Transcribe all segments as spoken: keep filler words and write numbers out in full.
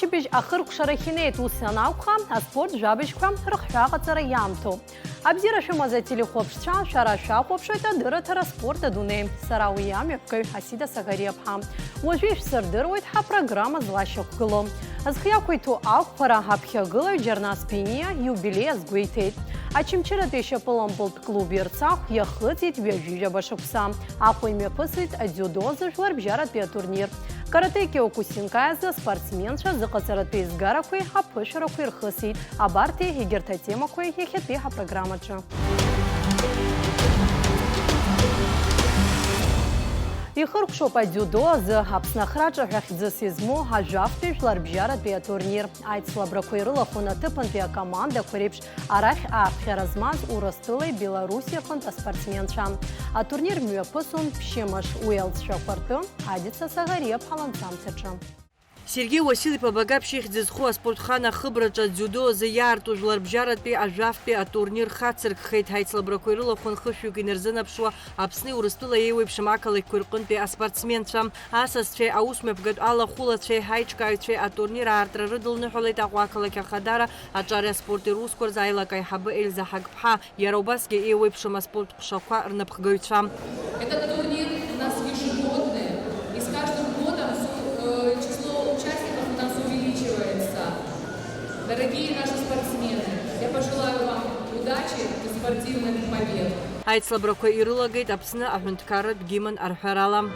Ибжь ахыркәшарахь инеит, ус анакәха, аспорт жәабжьқәа рыхҳәааҟаҵара иаамҭоуп. Абзиара шәымаз ателехәаԥшцәа, шәара шәахәаԥшуеит адырраҭара Спорт адунеи. Сара уи амҩаԥгаҩ Асида Сагариаԥҳа. Уажәы ишәсырдыруеит ҳапрограмма злашьақәгылоу. Зхы иақәиҭу ақәԥара аԥхьагылаҩ Џьарнас Биниа иубилеи азгәеиҭеит. Очамчыратәи ашьапылампылтә клуб Ерцахә иахыҵит ҩажәижәаба шықәса. Аҟәа имҩаԥысит адзиудо азы жәларбжьаратәи атурнир. Каратэ Киокусинкаи азы аспортсменцәа зыҟаҵаратәи еизгарақәеи аԥышәарақәеи рхысит. Абарҭи егьырҭ атемақәеи иахьатәи ҳапрограммаҿы. Ихыркәшоуп адзиудо азы Аԥсны ахраҿы ҳәа хьӡыс измоу ажәафтәи жәларбжьаратәи атурнир. Аицлабрақәа ирылахәын аҭыԥантәи акомандақәа реиԥш арахь ааԥхьара змаз Урыстәылеи Белоруссиа рҟынтә аспортсменцәа. Атурнир мҩаԥысон ԥшьымш, уи алҵшәақәа ртәы Адица Сагариаԥҳа ланҵамҭаҿы. Сергеи Уасил-иԥа Багаԥшь ихьӡ зху аспортхан ахыбраҿы адзиудо азы иаарту жәларбжьаратәи ажәафтәи атурнир хацыркхеит. Аицлабрақәа ирылахәын хышәҩык инарзынаԥшуа Аԥсни Урыстәыла еиуеиԥшым ақалақьқәа рҟынтәи аспортсменцәа. Асасцәеи аусмҩаԥгатә алахәылацәеи ҳаиҿкааҩцәеи атурнир аартра рыдылныҳәалеит Аҟәа ақалақь Ахадара аҿареи аспорти русқәа рзы аилак аиҳабы Эльза Ҳагԥҳа, иара убасгьы еиуеиԥшым аспорт ҟәшақәа рнапхгаҩцәа. Этот турнир у нас ежегодный, и с каждым годом всё, э, число участников у нас увеличивается. Дорогие наши спортсмены, я пожелаю вам удачи и спортивных побед! Аицлабрақәа ирылагеит Аԥсны аҳәынҭқарратә гимн арҳәарала.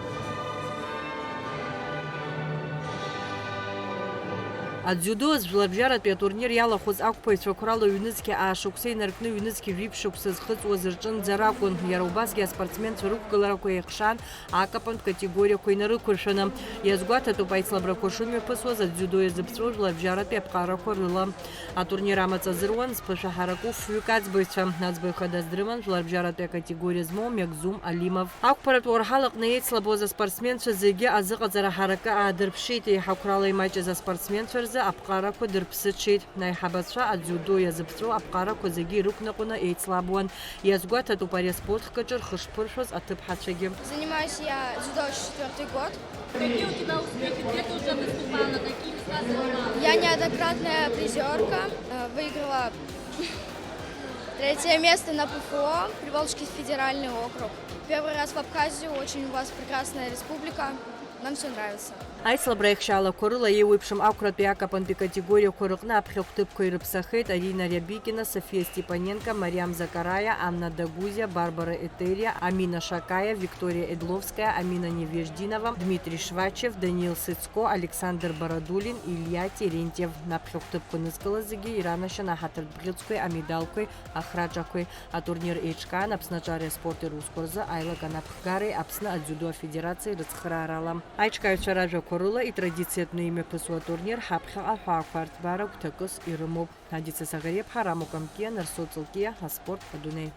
Адзиудо азы жәларбжьаратәи атурнир иалахәыз ақәԥаҩцәа қәрала ҩнызқьи аашықәса инаркны ҩнызқьи жәиԥшь шықәса зхыҵуаз рҿынӡа ракәын. Иара убасгьы аспортсменцәа рықәгыларақәа еихшан, акапантә категориақәа инарықәыршәаны. Иазгәаҭатәуп, аицлабрақәа шымҩаԥысуаз адзиудо иазыԥҵәоу жәларбжьаратәи аԥҟарақәа рыла. Атурнир амаҵ азыруан зԥышәа ҳараку фҩык аӡбаҩцәа. Аӡбаҩ хадас дрыман жәларбжьаратәи акатегориа змоу Мегзум Алимов. Ақәԥаратә уарҳал аҟны еицлабуаз аспортсменцәа зегьы азыҟаҵара ҳаракы аадырԥшит, еиҳа қәрала имаҷыз аспортсменцәа рзы аԥҟарақәа дырԥсыҽит. Аиҳабацәа адзиудо иазыԥҵәоу аԥҟарақәа зегьы ирықәныҟәаны еицлабуан. Иазгәаҭатәуп ари аспорт хкаҿы рхы шԥыршәоз аҭыԥҳацәагьы. Занимаюсь я дзюдо уже четвёртый год. Какие у тебя успехи? Где ты уже выступала? Какие места занимала? Я неоднократная призёрка, э, выиграла третье место на П Ф О, Приволжский федеральный округ. Первый раз в Абхазию, очень у вас прекрасная республика, нам всё нравится. Аицлабра аихшьаалақәа рыла еиуеиԥшым ақәратәи акапантәи категориақәа рыҟны аԥхьахә ҭыԥқәа ирыԥсахеит Арина Рябикина, София Степаненко, Мариам Закараиа, Анна Дагузиа, Барбара Етериа, Амина Шакаиа, Виктория Едловская, Амина Невеждинова, Дмитрий Швачев, Даниил Сыцко, Александр Бородулин, Илиа Терентьев. Аԥхьахә ҭыԥқәа анызкылаз зегьы иранашьан аҳаҭыртә бӷьыцқәеи амедалқәеи ахраҿақәеи. Атурнир еиҿкаан Аԥсны аҿареи аспорти русқәа рзы аилак анапхгареи Аԥсны адзиудо афедерациеи рыцхыраарала. Аиҿкааҩцәа ражәақәа рыла, итрадициатәны имҩаԥысуа атурнир ҳаԥхьаҟа аҳәаақәа арҭбаара гәҭакыс ирымоуп. Адица Сагариаԥҳа, Рамо Камкиа, Нарсо Ҵлкиа, Аспорт адунеи.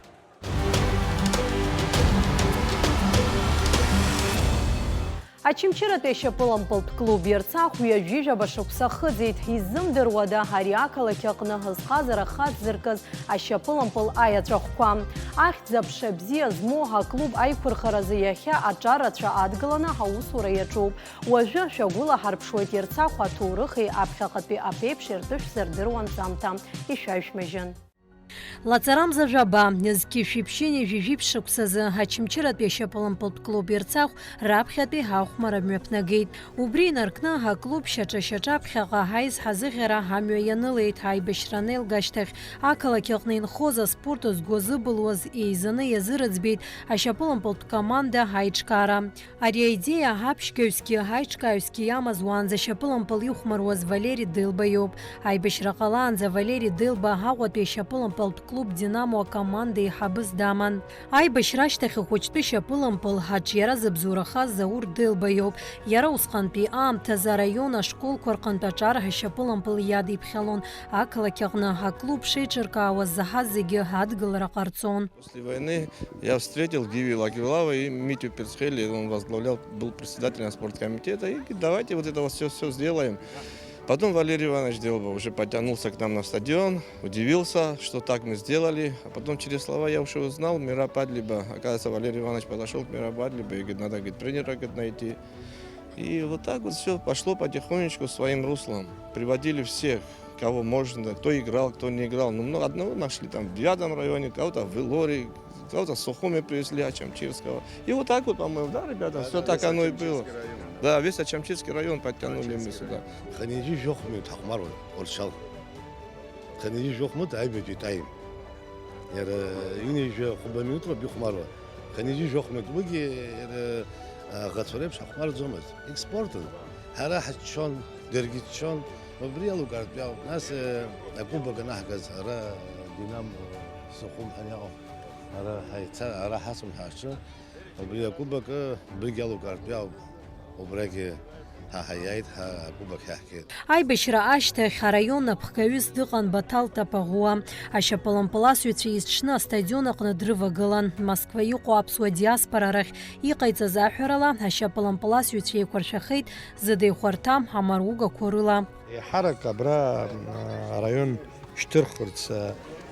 Очамчыратәи ашьапылампылтә клуб Ерцахә ҩажәижәаба шықәса ахыҵит. Иззымдыруада ари ақалақь аҟны азҟазара хацзыркыз ашьапылампыл аиаҵәахәқәа? Ахьӡ-аԥша бзиа змоу аклуб аиқәырхаразы иахьа аҿарацәа адгыланы аусура иаҿуп. Уажәы шәагәылаҳарԥшуеит Ерцахә аҭоурыхи аԥхьаҟатәи аԥеиԥши ртәы шәзырдыруа анҵамҭа. Ишәаҩшәмыжьын. Лаҵарамза жәаба, зқьи шәиԥшьыни жәижәи ԥшь шықәсазы Очамчыратәи ашьапылампылтә клуб Ерцахә раԥхьатәи ахәмарра мҩаԥнагеит. Убри инаркны аклуб шьаҿа-шьаҿа ԥхьаҟа ҳаизҳа зыӷьара амҩа ианылеит. Аибашьра анеилга ашьҭахь ақалақь аҟны инхоз аспорт згәы азыбылуаз еизаны иазырыӡбеит ашьапылампылтә команда аиҿкаара. Ари аидеиа аԥшьгаҩсгьы аиҿкааҩсгьы иамаз уаанӡа ашьапылампыл ихәмаруаз Валери Делба иоуп. Аибашьра ҟалаанӡа Валери Делба Аҟәатәи ашьапылампылтә клуб Динамо акоманда еиҳабыс даман. Аибашьра ашьҭахь ахәыҷтәы шьапылампыл аҿиара зыбзоурахаз Заур Делба иоуп. Иара усҟантәи аамҭазы араион ашколқәа рҟынтә аҿар ашьапылампыл иадиԥхьалон. Ақалақь аҟны аклуб шеиҿыркаауаз заҳаз зегьы адгылара ҟарҵон. После войны я встретил Гиви Лакивлава и Митю Перцхели, он возглавлял, был председателем спорткомитета, и говорит: «Давайте вот это вот всё, всё сделаем». Потом Валерий Иванович Делба уже подтянулся к нам на стадион, удивился, что так мы сделали. А потом через слова я уже узнал, Мира Падлиба. Оказывается, Валерий Иванович подошёл к Мира Падлибе и говорит: «Надо, говорит, тренера, говорит, найти». И вот так вот все пошло потихонечку своим руслом. Приводили всех, кого можно, кто играл, кто не играл. Ну, много одного нашли там в девятом районе, кого-то в Илоре, кого-то в Сухуме привезли, Ачамчирского. И вот так вот, по-моему, да, ребята, все так оно и было. Да, весь Ачамчирский район подтянули мы сюда. Хынҩажәи жәохә минуҭ ҳахәмаруан Орчал. Хынҩажәи жәохә минуҭ аҩбатәи атайм. Иара ҩынҩажәи хәба минуҭ роуп ихәмаруа. Хынҩажәи жәохә минуҭ. Уигьы иара аӷацәа реиԥш ҳахәмарӡомызт. Егьспортын. Ҳара ҳаччон, даргьы ччон. Убри алукаартә иауп. Нас, э, акубок анаҳгаз, ара Динамо Сухум ҳаниаҟоу, ара ҳаица-, ара ҳасун ҳаҽы. Убри акубок, э, убригьы алукаартә иауп. Убрагьы ҳа ҳаиааит, ҳа акубок ҳаҳгеит. Аибашьра ашьҭахь араион аԥхгаҩыс дыҟан Баҭал Тапаӷәуа. Ашьапылампыласҩцәа есҽны астадион аҟны дрывагылан. Москва иҟоу аԥсуа диаспора рахь иҟаиҵаз аҳәарала, ашьапылампыласҩцәа еиқәыршәахеит зыда ихәарҭам амаругақәа рыла. Еиҳарак абра, м, араион шьҭырхырц,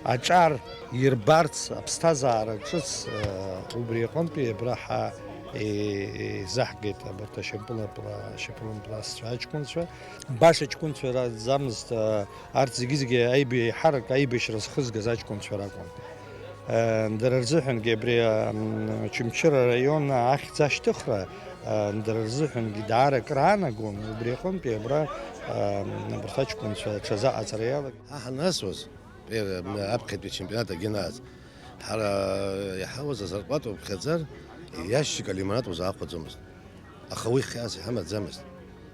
аҿар ирбарц, аԥсҭазаара ҿыц, убри аҟынтәи абра ҳа, е-, еизаҳгеит абарҭ ашьапылампыла-, ашьапылампыласцәа аҷкәынцәа. Баша ҷкәынцәа раӡамызт, арҭ зегьы-зегьы аиб-, еиҳарак аибашьра зхызгаз аҷкәынцәа ракәын. Дара рзыҳәангьы абри, м, Очамчыра араион ахьӡ ашьҭыхра, дара рзыҳәангьы даара акраанагон, убри аҟынтәи абра, м, абарҭ аҷкәынцәа аҽазыҟаҵара иалагеит. Ҳа ҳанасуаз, аԥхьатәи ачемпионат агьанааз, ҳара иаҳауаз азарплата уԥхьаӡар, иашьцәык алимонад узаахәаӡомызт. Аха уи хьаас иҳамаӡамызт.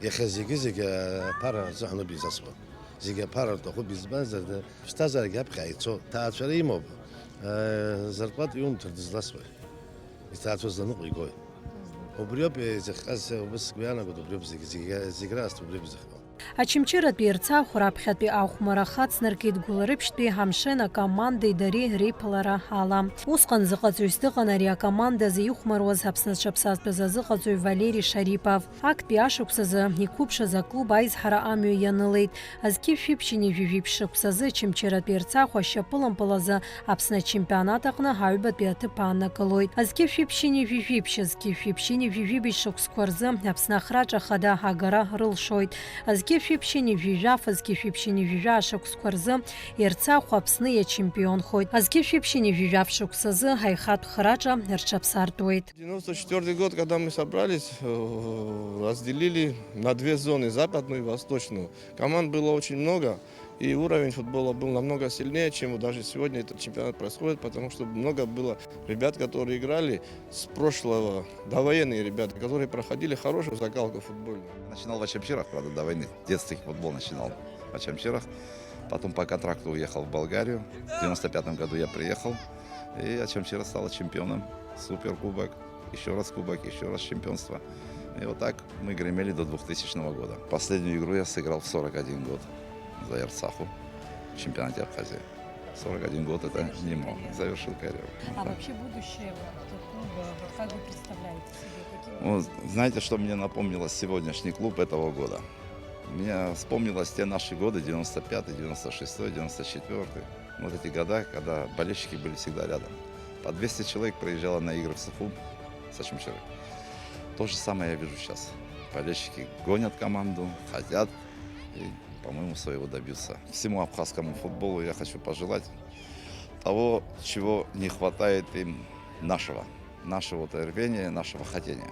Иахьа зегьы-зегьы аԥара рзыҳәан ауп изасуа. Зегьы аԥара рҭахуп, избанзар, ԥсҭазаарагьы аԥхьа ицо, ҭаацәара имоуп. Зарплата иумҭар дызласуеи? Иҭаацәа зланыҟәигои? Убриоуп изыхҟьаз, убыс сгәы иаанагоит, убриоуп зегь, зегь, зегь раасҭа убриоуп изыхҟьо. Очамчыратәи Ерцахә раԥхьатәи ахәмарахы ацнаркит Гәылрыԥшьтәи Амшен акомандеи дареи реиԥылара ала. Усҟан зыҟаҵаҩыс дыҟан ари акомандазы ихәмаруаз Аԥсны зҽаԥсазтәыз азыҟаҵаҩ Валери Шарипов. Актәи ашықәсазы иқәыԥшыз аклуб аизҳара амҩа ианылеит. Зқьи жәшәи ԥшьынҩажәи жәиԥшь шықәсазы Очамчыратәи Ерцахә ашьапылампылазы Аԥсны ачемпионат аҟны аҩбатәи аҭыԥ ааннакылоит. Зқьи жәшәи ԥшьынҩажәи жәиԥшь, зқьи жәшәи ԥшьынҩажәи жәибжь шықәсқәа рзы Аԥсны ахраҿа хада агара рылшоит. Зқьи жәшәи ԥшьынҩажәи жәаф, зқьи жәшәи ԥшьынҩажәи жәаа шықәсқәа рзы Ерцахә Аԥсны иачемпионхоит. Зқьи жәшәи ԥшьынҩажәи жәаф шықәсазы аихатә храҿа рҽаԥсартәуеит. Девяносто четвёртый год, когда мы собрались, э, разделили на две зоны, западную и восточную. Команд было очень много, и уровень футбола был намного сильнее, чем вот даже сегодня этот чемпионат происходит, потому что много было ребят, которые играли с прошлого, довоенные ребята, которые проходили хорошую закалку футбольную. Начинал в Очамчирах, правда, до войны. В детстве футбол начинал в Очамчирах. Потом по контракту уехал в Болгарию. В девяносто пятом году я приехал. И Очамчира стала чемпионом. Суперкубок, еще раз кубок, еще раз чемпионство. И вот так мы гремели до двухтысячного года. Последнюю игру я сыграл в сорок один год за Ерцаху в чемпионате Абхазии. Сорок один год — это немало. Завершил карьеру. А вообще будущее вот клуба, вот как вы представляете себе? Каким... Ну, знаете, что мне напомнило сегодняшний клуб этого года? Мне вспомнилось те наши годы, девяносто пятый, девяносто шестой, девяносто четвёртый. Вот эти года, когда болельщики были всегда рядом. По двести человек приезжало на игры в Сухум с Очамчирой. То же самое я вижу сейчас. Болельщики гонят команду, хотят и, по-моему, своего добьются. Всему абхазскому футболу я хочу пожелать того, чего не хватает им нашего, нашего вот рвения, нашего хотения.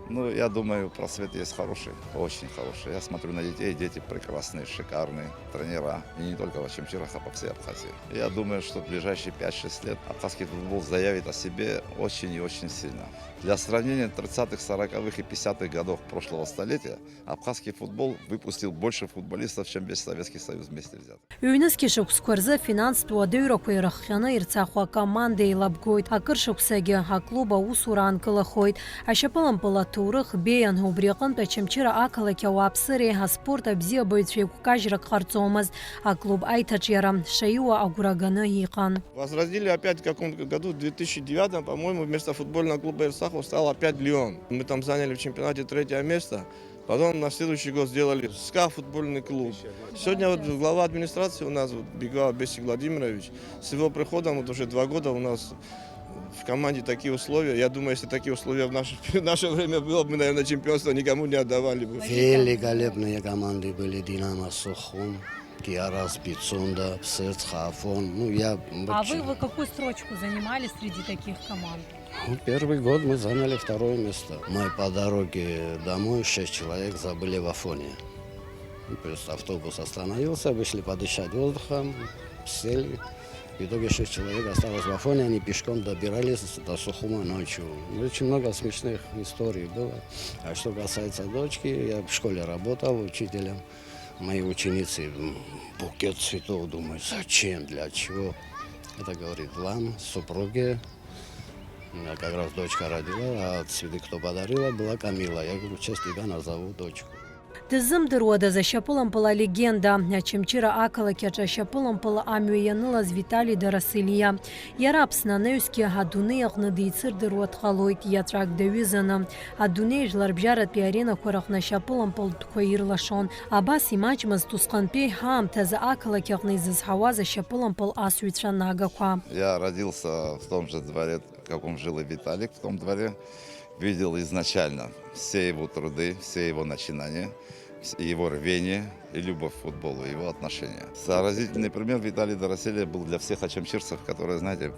Ну, я думаю, просвет есть хороший, очень хороший. Я смотрю на детей, дети прекрасные, шикарные, тренера. И не только в Очамчирах, а по всей Абхазии. Я думаю, что в ближайшие пять-шесть лет абхазский футбол заявит о себе очень и очень сильно. Для сравнения, тридцатых, сороковых и пятидесятых годов прошлого столетия абхазский футбол выпустил больше футболистов, чем весь Советский Союз вместе взятый. Ҩнызқьи шықәсқәа рзы афинанстә уадаҩрақәа ирыхҟьаны Ерцаху акоманда еилабгоит. Акыр шықәсагьы аклуб аусура аанкылахоит. Ашьапылампыл аҭоурых беиан, убри аҟынтә Очамчыра ақалақь ауааԥсыреи аспорт абзиабаҩцәеи еиқәкажьрак ҟарҵомызт. Аклуб аиҭаҿиара шаиуа агәра ганы иҟан. Возродили опять в каком-то году, в две тысячи девятом, по-моему, вместо футбольного клуба Ерцаху стал опять Лион. Мы там заняли в чемпионате третье место. Потом на следующий год сделали СКА футбольный клуб. Сегодня вот глава администрации у нас, вот, Беглаев Бесик Владимирович, с его приходом вот уже два года у нас В команде такие условия. Я думаю, если такие условия в наше, в наше время было бы, мы, наверное, чемпионство никому не отдавали бы. Великолепные команды были: «Динамо Сухум», «Киарас Пицунда», «Псыц», «Хафон». Ну, я А вообще- вы, вы какую строчку занимали среди таких команд? Ну, первый год мы заняли второе место. Мы по дороге домой, шесть человек забыли в Афоне. Ну, то есть автобус остановился, вышли подышать воздухом, сели. В итоге шесть человек осталось в Афоне, они пешком добирались до Сухума ночью. Ну, очень много смешных историй было. А что касается дочки, я в школе работал учителем. Мои ученицы м, букет цветов, думаю, зачем, для чего? Это говорит вам, супруге. У меня как раз дочка родила, а цветы кто подарила, была Камила. Я говорю, в честь тебя назову дочку. Дыззымдыруадаз ашьапылампыл алегенда, Очамчыра ақалақь аҿы ашьапылампыл амҩа ианылаз Витали Дарасилиа. Иара Аԥсны анаҩсгьы адунеи аҟны деицырдыруа дҟалоит, иаҵәак даҩызаны. Адунеи жәларбжьаратәи аренақәа рыҟны ашьапылампылтәқәа ирлашон. Абас имаҷмызт усҟантәи ҳаамҭазы ақалақь аҟны изызҳауаз ашьапылампыл асыҩцәа нагақәа. Я родился в том же дворе, в каком жил и Виталик, в том дворе. Видел изначально все его труды, все его начинания, с- его рвение и любовь к футболу, его отношения. Заразительный пример Виталий Дороселия был для всех очамчирцев, которые, знаете,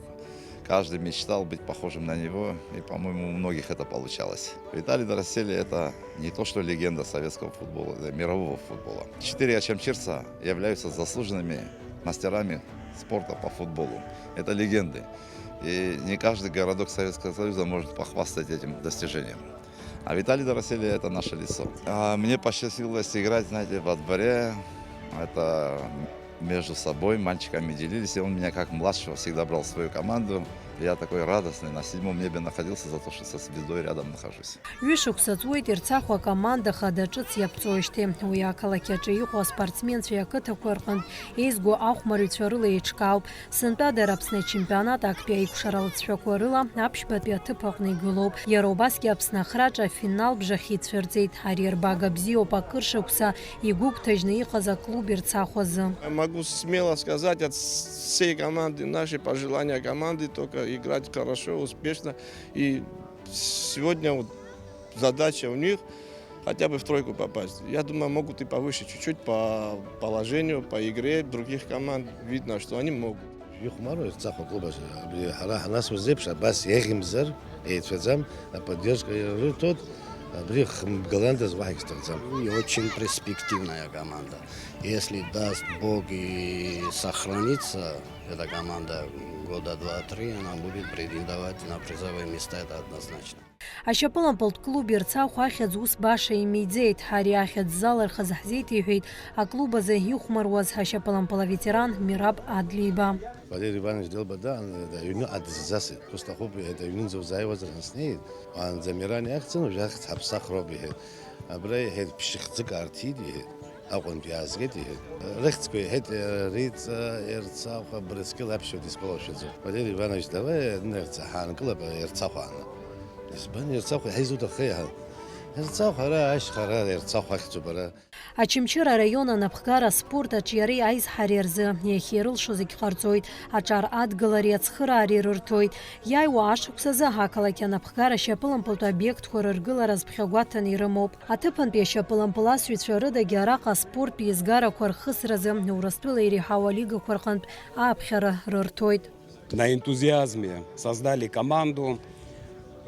каждый мечтал быть похожим на него, и, по-моему, у многих это получалось. Виталий Дороселия — это не то что легенда советского футбола, это мирового футбола. Четыре очамчирца являются заслуженными мастерами спорта по футболу. Это легенды. И не каждый городок Советского Союза может похвастать этим достижением. А Виталий Дороселия — это наше лицо. А мне посчастливилось играть, знаете, во дворе. Это между собой мальчиками делились, и он меня как младшего всегда брал в свою команду. Я такой радостный, на седьмом небе находился за то, что со звездой рядом нахожусь. Ҩышықәса ҵуеит Ерцахә акоманда хада ҿыц иаԥҵоижьҭеи. Уи ақалақь аҿы иҟоу аспортсменцәеи ақыҭақәа рҟынтә еизго ахәмарҩцәа рыла еиҿкаауп. Сынтәа дара Аԥсны ачемпионат актәи аикәшара лҵшәақәа рыла аԥшьбатәи аҭыԥ аҟны игылоуп. Иара убасгьы Аԥсны ахраҿы афинал бжахь ицәырҵит. Ари арбага бзиоуп акыр шықәса игәыгәҭажьны иҟаз аклуб Ерцахә азы. Я могу смело сказать от всей команды, наши пожелания команды только играть хорошо, успешно. И сегодня вот задача у них хотя бы в тройку попасть. Я думаю, могут и повыше чуть-чуть по положению, по игре других команд. Видно, что они могут. Ихәмаруа Ерцахә аклуб аҿы абри ҳара ҳанасуаз еиԥш абас еиӷьымзар, еицәаӡам, аподдержка ирырҭоит, абри хымгаландаз уаҳагь сҭахӡам. И очень перспективная команда. Если даст Бог и сохранится эта команда года два-три, она будет претендовать на призовые места, это однозначно. Ашьапылампылтә клуб Ерцахә ахьӡ ус баша имиӡеит. Ари ахьӡ залырхыз ҳзеиҭеиҳәеит аклуб азы ихәмаруаз ашьапылампыл аветеран Мираб Адлеиба. Валерий Иванович Делба даан, аҩныҟа дысзасит. Ус сҭахуп, иҳәеит, аҩнынӡа узааиуазар ҳәа снеит. Уаанӡа Миран иахьӡын, уажәы ахьӡ ҳаԥсахроуп, иҳәеит. Абра, иҳәеит, ԥшьыхьӡык аарҭиит, иҳәеит. Аҟәантә иаазгеит, иҳәеит. Рыхьӡқәа иҳәеит, Риҵа, Ерцахә, Брыскьыл, аԥшьбатәи сгәалашәаӡом. Валерий Иванович, давай нырцә ҳаанкылап Ерцахә ааны. Избан Ерцахә, иҳаизуҭаххеи ҳәа? Ерцахә ара ашьха, ара Ерцахә ахьӡуп ара. Очамчыра араион анапхгара аспорт аҿиареи аизҳареи рзы иахьа ирылшо зегь ҟарҵоит, аҿар адгылареи ацхыраареи рырҭоит. Иааиуа ашықәсазы ақалақь анапхгара ашьапылампылтә обиектқәа рыргылара зԥхьагәаҭаны ирымоуп. Аҭыԥантәи ашьапылампыласҩцәа рыдагьы араҟа аспорттә еизгарақәа рхысразы Урыстәыла иреиҳау алигақәа рҟынтә ааԥхьара рырҭоит. На энтузиазме создали команду,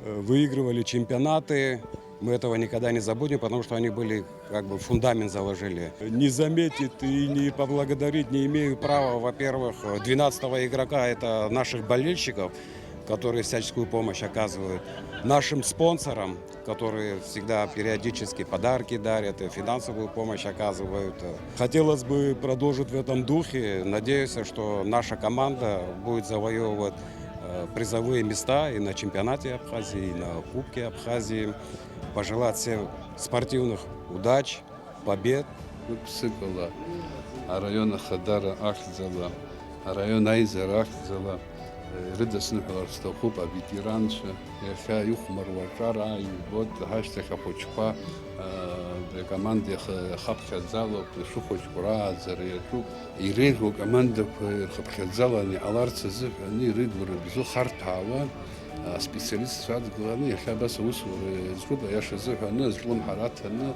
э, выигрывали чемпионаты. Мы этого никогда не забудем, потому что они были, как бы, фундамент заложили. Не заметить и не поблагодарить не имею права, во-первых, двенадцатого игрока, это наших болельщиков, которые всяческую помощь оказывают, нашим спонсорам, которые всегда периодически подарки дарят и финансовую помощь оказывают. Хотелось бы продолжить в этом духе. Надеюсь, что наша команда будет завоевывать, э, призовые места и на чемпионате Абхазии, и на Кубке Абхазии. Пожелать всем спортивных удач, побед. Гәык-ԥсыкала араион ахадара ахьӡала, араион аизара ахьӡала, э, ирыдысныҳәалар сҭахуп аветеранцәа. Иахьа ихәмаруа аҿар ааибоит, ҳашьҭахь ахәыҷқәа, э, акоманда иаха-, иахаԥхьаӡалоуп, ишыхәыҷқәоу рааӡара иаҿуп. Иреиӷьу акомандақәа ирхыԥхьаӡаланы иҟаларц азыҳәан ирыгу рыбзоу харҭәаауа, Аспециалистцәа адгыланы иахьа абас аусура иазкуп, аиаша азыҳәаны, азҿлымҳара аҭаны,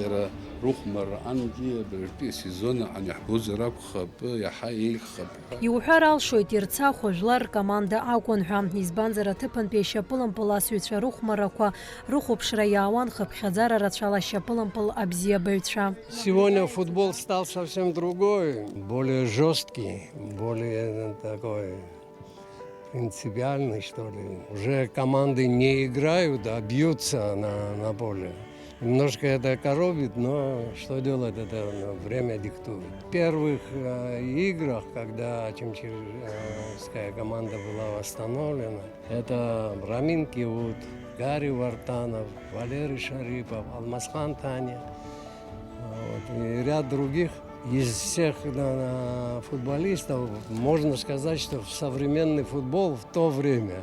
иара рыхәмарра ангьы абыржәтәи асезон анаҳбозар акәхап, иаҳа еиӷьхап ҳәа. Иуҳәар алшоит, Ерцахә жәлар ркоманда акәын ҳәа, избанзар аҭыԥантәи ашьапылампыл асыҩцәа рыхәмаррақәа рыхәаԥшра иаауан хыԥхьаӡара рацәала ашьапылампыл абзиабаҩцәа. Сегодня футбол стал совсем другой, более жёсткий, более такой принципиальный, что ли. Уже команды не играют, а бьются на, на поле. Немножко это коробит, но что делать, это, ну, время диктует. В первых, э, играх, когда чемчирская команда была восстановлена, это Рамин Киут, Гарри Вартанов, Валерий Шарипов, Алмазхан Таня, вот, и ряд других. Из всех, на-, на-, футболистов можно сказать, что в современный футбол в то время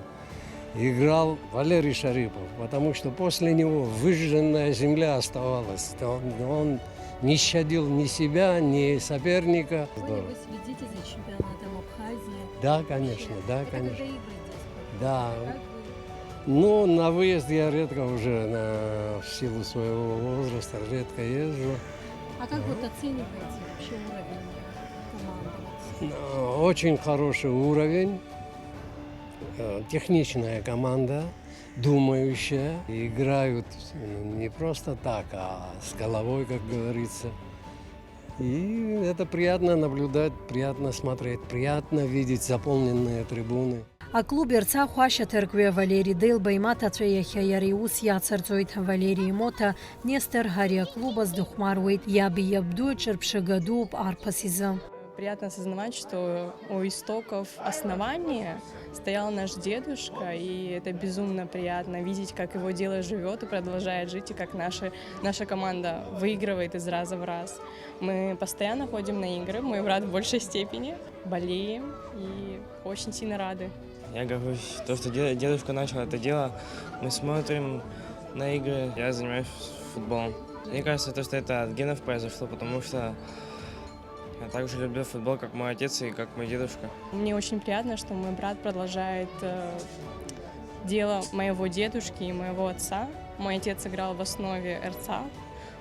играл Валерий Шарипов, потому что после него выжженная земля оставалась. Он, он не щадил ни себя, ни соперника. Сегодня вы следите за чемпионатом Абхазии? Да, конечно, да, конечно. Это какая игра здесь проходит? Да. Как вы Ну, на выезд я редко уже, на, в силу своего возраста, редко езжу. А как вот оцениваете вообще уровень команды? Ну, очень хороший уровень, э, техничная команда, думающая. Играют, э, не просто так, а с головой, как говорится. И это приятно наблюдать, приятно смотреть, приятно видеть заполненные трибуны. Аклуб Ерцахә ашьаҭаркҩы Валери Деилба имаҭацәа иахьа иара иус иацырҵоит. Валери имоҭа Нестор ари аклуб азы дыхәмаруеит. Иаби иабду аҿырԥшыга дууп арԥыс изы. Приятно осознавать, что у истоков основания стоял наш дедушка, и это безумно приятно видеть, как его дело живёт и продолжает жить, и как наша, наша команда выигрывает из раза в раз. Мы постоянно ходим на игры, мой брат в большей степени, болеем и очень сильно рады. Я горжусь, то, что де-, дедушка начал это дело. Мы смотрим на игры, я занимаюсь футболом. Мне кажется, то, что это от генов произошло, потому что я так же люблю футбол, как мой отец и как мой дедушка. Мне очень приятно, что мой брат продолжает, э, дело моего дедушки и моего отца. Мой отец играл в основе Ерцахв,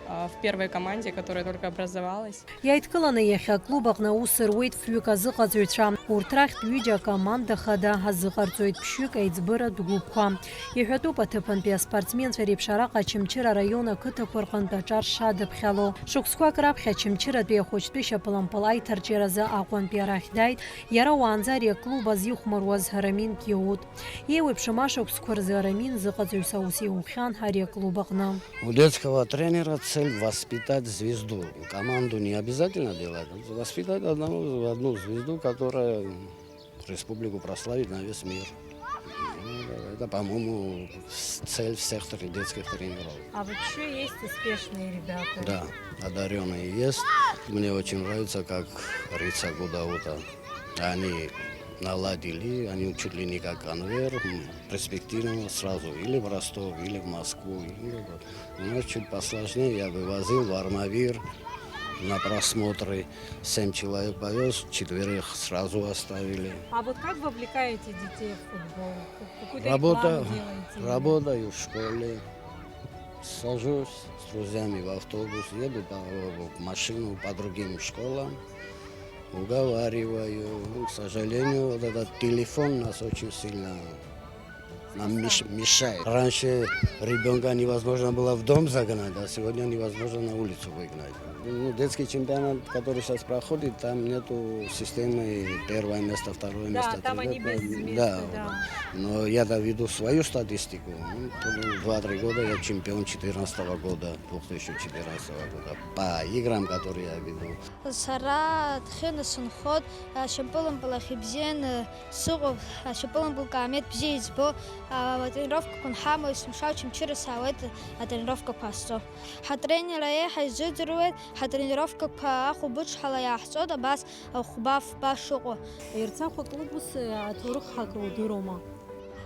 э, в первой команде, которая только образовалась. Иааидкыланы иахьа аклуб аҟны аус руеит фҩык азыҟаҵаҩцәа. Урҭ рахьтә ҩыџьа акоманда хада азыҟарҵоит, ԥшьҩык аиҵбыратә гәыԥқәа. Иҳәатәуп, аҭыԥантәи аспортсменцәа реиԥш араҟа Очамчыра араион ақыҭақәа рҟынтә аҿар шадыԥхьало. Шықәсқәак раԥхьа Очамчыратәи ахәыҷтәы шьапылампыл аиҭарҿиаразы Аҟәантәи арахь дааит иара уаанӡа ари аклуб азихәмаруаз Рамин Киут. Еиуеиԥшым ашықәсқәа рзы Рамин зыҟаҵаҩыс аус иухьан ари аклуб аҟны. У детского тренера цель воспитать звезду. Команду не обязательно делать. Воспитать одного, одну звезду, которая республику прославит на весь мир. Ну, это, по-моему, с-, цель всех тр-, детских тренеров. А вообще есть успешные ребята? Да, одарённые есть. Мне очень нравится, как Рица Гудаута. Они наладили, они чуть ли не как Анвер, м, перспективного сразу или в Ростов, или в Москву. Или вот. У нас чуть посложнее, я вывозил в Армавир на просмотры, семь человек повез, четверых сразу оставили. А вот как вовлекаете детей в футбол? Какой-то рекламу делаете? Работа, работаю в школе, сажусь с друзьями в автобус, еду по, в машину по другим школам, уговариваю. Ну, к сожалению, вот этот телефон нас очень сильно нам меш-, мешает. Раньше ребёнка невозможно было в дом загнать, а сегодня невозможно на улицу выгнать. Ну, детский чемпионат, который сейчас проходит, там нету системы первое место, второе место, третье. Да, там они без места, да. Но я-то веду свою статистику. Ну, два-три года я чемпион четырнадцатого года, две тысячи четырнадцатого года, по играм, которые я веду. Сара Ҭхьына сынхоит, ашьапылампыл ахь ибзианы сыҟоуп, ашьапылампыл каамеҭ бзиа избо, атренировкақәа анҳамоу, есымша Очамчыра саауеит атренировкақәа ҟасҵо. Ҳатренер аиҳа изыӡырҩуеит, ҳатренировкақәа ахәылбыҽҳала иааҳҵоит, абас ахәба-фба шыҟоу. Ерцахә аклуб ус аҭоурых ҳакрудыруама?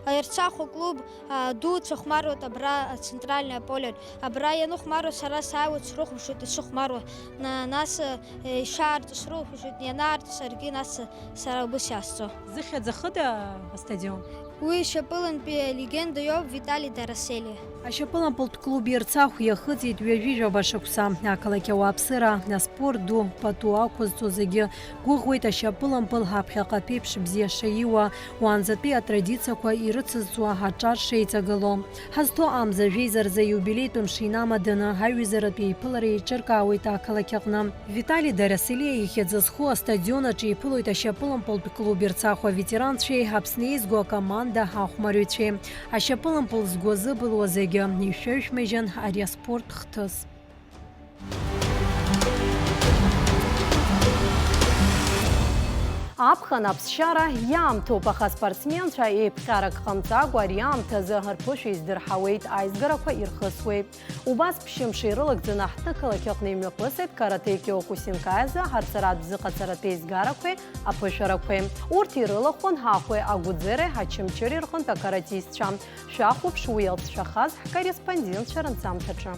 Аерцахә аклуб, а, дуцәа хәмаруеит абра, ацентральное поле. Абра ианыхәмаруа сара сааиуеит, срыхәаԥшуеит ишыхәмаруа. На-, нас, э, ишаарту срыхәаԥшуеит, ианаарту саргьы нас сара убыс иаасҵо. Зыхьӡ ахыда астадион? Уи шьапылантәи алегенда иоуп Витали Дараселиа. Ашьапылампылтә клуб Ерцахә иахыҵит ҩажәи жәаба шықәса. Ақалақь ауааԥсыра, аспорт ду пату ақәызҵо зегьы гәыӷуеит ашьапылампыл ҳаԥхьаҟа ԥеиԥш бзиа шаиуа, уаанӡатәи атрадициақәа ирыцызҵо аҿар шеиҵагыло. Ҳазҭо амза жәеиза рзы иубилеитә мшы инамаданы аиҩызаратә еиԥылара еиҿыркаауеит ақалақь аҟны. Витали Дараселиа ихьӡ зху астадион аҿы иԥылоит ашьапылампылтә клуб Ерцахә аветеранцәеи Аԥсны еизго акоманда ахәмарыҩцәеи. Ашьапылампыл згәы азыбылуа зегьы ишәаҩшәмыжьын ари аспорт хҭыс. Аԥхын аԥсшьара иаамҭоуп, аха аспортсменцәа еиԥҟьарак ҟамҵакәа ари аамҭазы рԥышәа издырҳауеит, аизгарақәа ирхысуеит. Убас ԥшьымш ирылагӡаны ҳҭнықалақь аҟны имҩаԥысит каратэ киокусинкаи азы ҳарҵаратә зыҟаҵаратә еизгарақәеи аԥышәарақәеи. Урҭ ирылахәын Ҳахәеи Агәыӡереи Ачымчыреи рҟынтә акаратистцәа. Шәахәаԥш уи иалҵшәахаз ҳкорреспондентцәа рынҵамҭаҿы.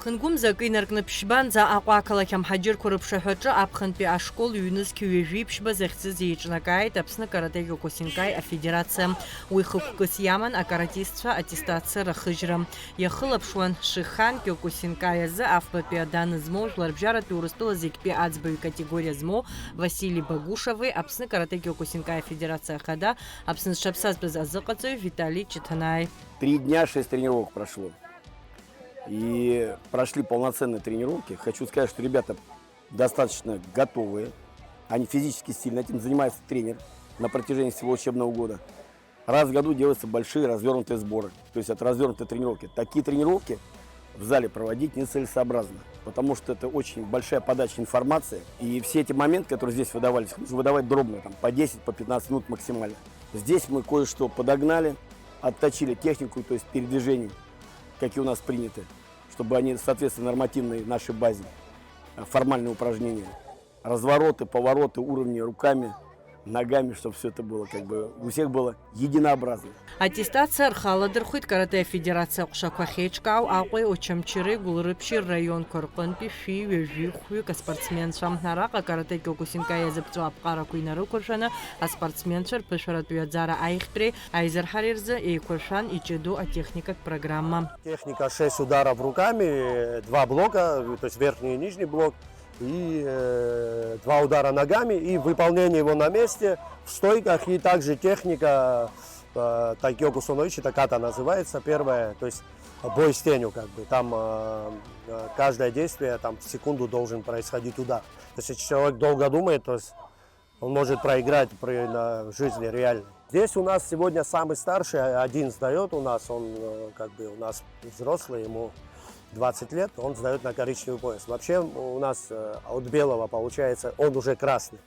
Ԥхынгәымза акы инаркны ԥшьбанӡа Аҟәа ақалақь амҳаџьырқәа рыԥшаҳәаҿы аԥхынтәи ашкол ҩнызқь ҩажәи ԥшьба захьӡыз еиҿнакааит Аԥсны каратэ киокусинкаи афедерациа. Уи хықәкыс иаман акаратистцәа аттестациа рахыжьра. Иахылаԥшуан Шихан киокусинкаи азы афбатәи адан змоу, Жәларбжьаратәи Урыстәыла зегьтәи аӡбаҩ категориа змоу Васили Багушеви Аԥсны каратэ киокусинкаи афедерациа ахада, Аԥсны зҽаԥсазтәыз азыҟаҵаҩ Витали Чиҭанааи. Три дня, шесть тренировок прошло. И прошли полноценные тренировки. Хочу сказать, что ребята достаточно готовые. Они физически сильны. Этим занимается тренер на протяжении всего учебного года. Раз в году делаются большие развернутые сборы. То есть это развернутые тренировки. Такие тренировки в зале проводить нецелесообразно. Потому что это очень большая подача информации. И все эти моменты, которые здесь выдавались, их нужно выдавать дробно, там, по десять, по пятнадцать минут максимально. Здесь мы кое-что подогнали, отточили технику, то есть передвижений, какие у нас приняты, чтобы они соответствовали нормативной нашей базе, э, формальные упражнения, развороты, повороты, уровни руками, ногами, чтобы все это было, как бы, у всех было единообразно. Аттестациа рхы аладырхәит каратэ афедерациа аҟәшақәа ахьеиҿкаау Аҟәеи Очамчыреи Гәылрыԥшьи рраионқәа рҟынтәи шәи ҩажәи хәҩык аспортсменцәа. Араҟа каратэ киокусинкаи иазыԥҵәо аԥҟарақәа инарықәыршәаны аспортсменцәа рԥышәаратә ҩаӡара аиӷьтәреи аизырҳареи рзы еиқәыршәан иҷыдоу атехникатә программа. Техника шесть ударов руками, два блока, то есть верхний и нижний блок, и э, два удара ногами, и выполнение его на месте, в стойках, и также техника э, тайкио кусуно ичи, таката называется, первая, то есть бой с тенью, как бы, там э, э, каждое действие, там в секунду должен происходить удар. То есть если человек долго думает, то есть он может проиграть при, на жизни реально. Здесь у нас сегодня самый старший, один сдает у нас, он э, как бы у нас взрослый, ему двадцать лет, он сдает на коричневый пояс. Вообще у нас э, от белого получается, он уже красный.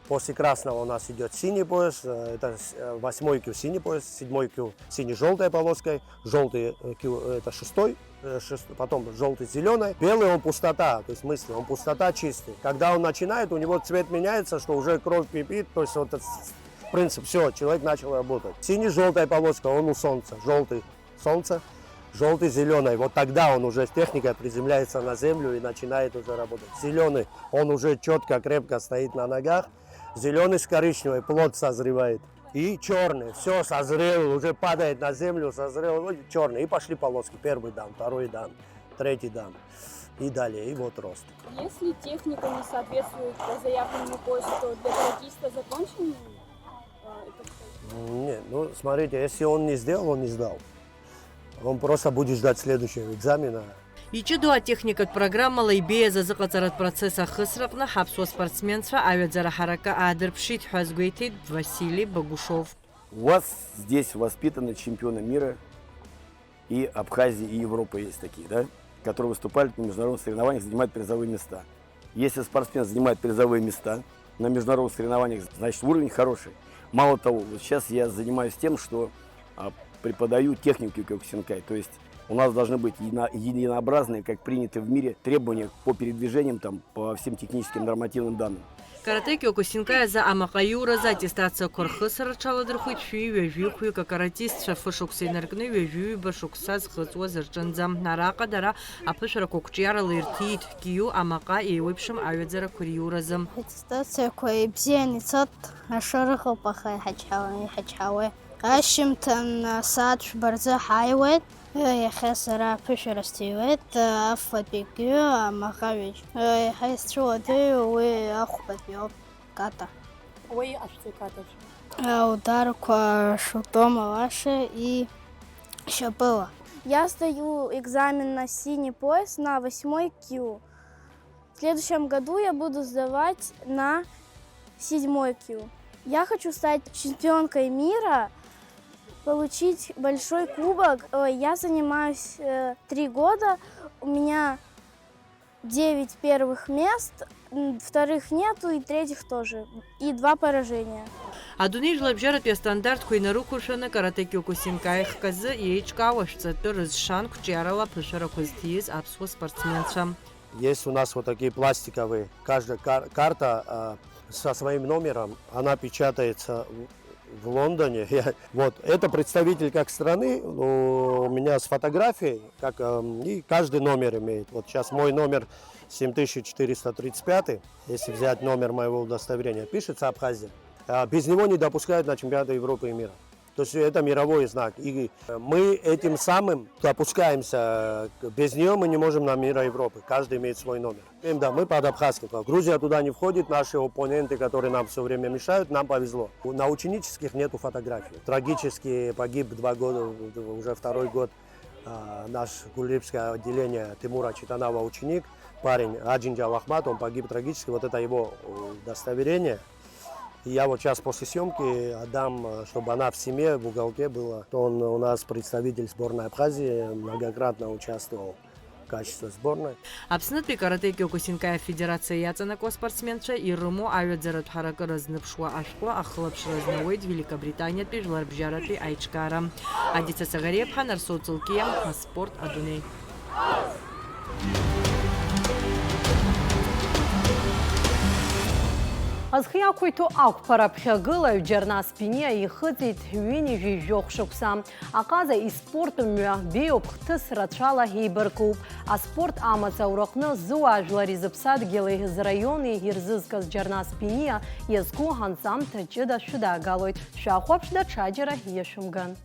После красного у нас идет синий пояс, э, это с- э, восьмой кю синий пояс, седьмой кю синий-желтой полоской, желтый э, кю это шестой, э, шест- потом желтый зеленый, белый он пустота, то есть мысли, он пустота чистый. Когда он начинает, у него цвет меняется, что уже кровь кипит, то есть вот этот с- принцип, все, человек начал работать. Синий-желтая полоска, он у солнца, желтый солнце, желтый зеленый. Вот тогда он уже с техникой приземляется на землю и начинает уже работать. Зеленый, он уже четко, крепко стоит на ногах. Зеленый с коричневой, плод созревает. И черный, все созрел, уже падает на землю, созрел, черный. И пошли полоски, первый дан, второй дан, третий дан. И далее, и вот рост. Если техника не соответствует заявленному поясу, то для каратиста закончен э, этот пояс? Не, ну смотрите, если он не сделал, он не сдал. Он просто будет ждать следующего экзамена. Иҷыдоу атехникатә программала ибеиаз азыҟаҵаратә процесс ахысраҟны ҳаԥсуа спортсменцәа аҩаӡара ҳаракы аадырԥшит ҳәа азгәеиҭеит Васили Багушов. У вас здесь воспитаны чемпионы мира и Абхазии, и Европы есть такие, да, которые выступали на международных соревнованиях, занимают призовые места. Если спортсмен занимает призовые места на международных соревнованиях, значит, уровень хороший. Мало того, вот сейчас я занимаюсь тем, что а, преподаю технику киокусинкай, то есть У нас должны быть едино- единообразные, как принято в мире, требования по передвижениям, там, по всем техническим нормативным данным. Каратэ Киокусинкай азы амаҟа иуразы аттестациақәа рхысра рҽаладырхәит шәи ҩажәи хәҩык акаратистцәа, фышықәса инаркны ҩажәи ҩба шықәса зхыҵуаз рҿынӡа. Араҟа дара аԥышәарақәа қәҿиарала ирҭиит, киу, амаҟа еиуеиԥшым аҩаӡарақәа риуразы. Аттестациақәа ибзиан ицоит, ашәыр ыҟоуп, аха иҳачҳауа-, иҳачҳауеит. Ашьыжьымҭан асааҭ жәба рзы ҳааиуеит. Иахьа сара аԥышәара сҭиуеит, афбатәи киу амаҟа ҩажәи. Еиҳа исцәыуадаҩу уи ахәбатәи ауп, ката. Уи ашәҵеи каташәа. Аударқәа шутома лаша и шьапыла. Я сдаю экзамен на синий пояс на восьмой киу. В следующем году я буду сдавать на седьмой киу. Я хочу стать чемпионкой мира, получить большой кубок. Ой, я занимаюсь, э, три года. У меня девять первых мест, м, вторых нету и третьих тоже. И два поражения. Адунеи жәлабжьаратәи астандартқәа инарықәыршәаны каратэ киокусинкай хк азы еиҿкаау ашәҵатәы рызшан қәҿиарала аԥышәарақәа зҭиз аԥсуа спортсменцәа. Есть у нас вот такие пластиковые, каждая кар- карта, а, со своим номером, она печатается в, в Лондоне. Я- вот, это представитель как страны, у меня с фотографией, как, эм, и каждый номер имеет. Вот сейчас мой номер семь тысяч четыреста тридцать пятый, если взять номер моего удостоверения, пишется Абхазия. А, без него не допускают на чемпионаты Европы и мира. То есть это мировой знак. И мы этим самым допускаемся, к- без нее мы не можем на мира Европы. Каждый имеет свой номер. Им, да, мы под абхазским флагом. Грузия туда не входит, наши оппоненты, которые нам всё время мешают, нам повезло. У- На ученических нету фотографий. Трагически погиб два года, уже второй год, а, наш гуллипское отделение Тимура Читанава ученик, парень Аджинджа Лахмат, он погиб трагически. Вот это его удостоверение. И я вот сейчас после съёмки отдам, э, чтобы она в семье, в уголке была. Он у нас представитель сборной Абхазии, многократно участвовал в качестве сборной. Аԥснытәи каратэ киокусинкай афедерациа иаҵанакуа спортсменцәа ирымоу аҩаӡаратә ҳаракыра зныԥшуа ашәҟәы ахылаԥшра азнауеит Великобританиатәи жәларбжьаратәи аиҿкаара. Адица Сагариаԥҳа, Нарсоу Ҵылкиа, аспорт адунеи. Азхи ақәиҭу ақәԥара ԥхьагылаҩ Џьарнас Биниа ихыҵит ҩынҩажәи жәохә шықәса. Аҟаза испорт мҩа биоуп, хҭыс рацәала ҳеибаркуп. Аспорт амаҵ аураҟны зыуаажәлари зыԥсадгьыли зраиони ирзызкыз Џьарнас Биниа иазку анҵамҭа ҷыда шәыдаагалоит. Шәахәаԥш, даҽаџьара иашәымган.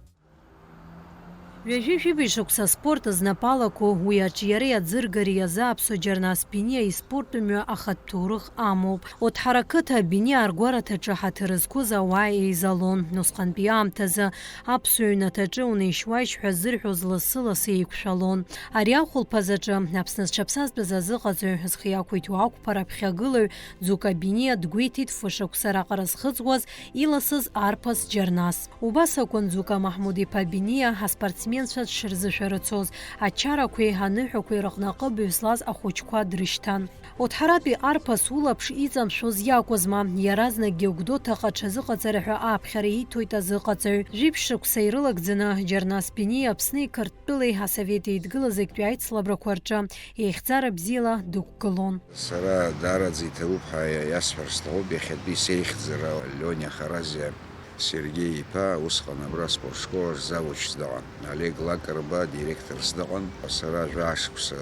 Ҩажәи жәибжь шықәса аспорт знапы алаку, уи аҿиареи аӡыргареи азы аԥсуа Џьарнас Биниа испорт мҩа ахатә ҭоурых амоуп. Оҭҳара ақыҭа Биниа аргәараҭаҿы ҳаҭыр зқәыз ауаа еизалон. Усҟантәи аамҭазы аԥсуа ҩнаҭаҿы унеишь-уашь ҳәа ззырҳәоз лассы-лассы еиқәшәалон. Ари ахәылԥазаҿы Аԥсны зҽаԥсазтәыз азыҟаҵаҩ, зхы иақәиҭу ақәԥара аԥхьагылаҩ Ӡука Биниа дгәеиҭеит фышықәса раҟара зхыҵуаз иласыз арԥыс Џьарнас. Убас акәын Ӡука Маҳмуд-иԥа Биниа аспортсменцәа дшырзышәарыцоз, ачарақәеи аныҳәақәеи рыҟны аҟыбаҩ злаз ахәыҷқәа дрышьҭан. Оҭҳаратәи арԥыс улаԥш иҵамшәоз иакәызма, иаразнакгьы Гәдоуҭаҟа аҽазыҟаҵара ҳәа ааԥхьара ииҭоит азыҟаҵаҩ. Жәиԥшь шықәса ирылагӡаны Џьарнас Биниа Аԥсни Қырҭтәылеи Асовет Еидгыла зегьтәи аицлабрақәа рҿы еихьӡара бзиала дықәгылон. Сара даараӡа иҭабуп ҳәа иасҳәар сҭахуп иахьатәи сеихьӡара, Лиониа Харазиа Сергеи-иԥа усҟан абра аспортшкол аҿы завучс дыҟан, Олег Лакрба директорс дыҟан. Сара жәаа шықәса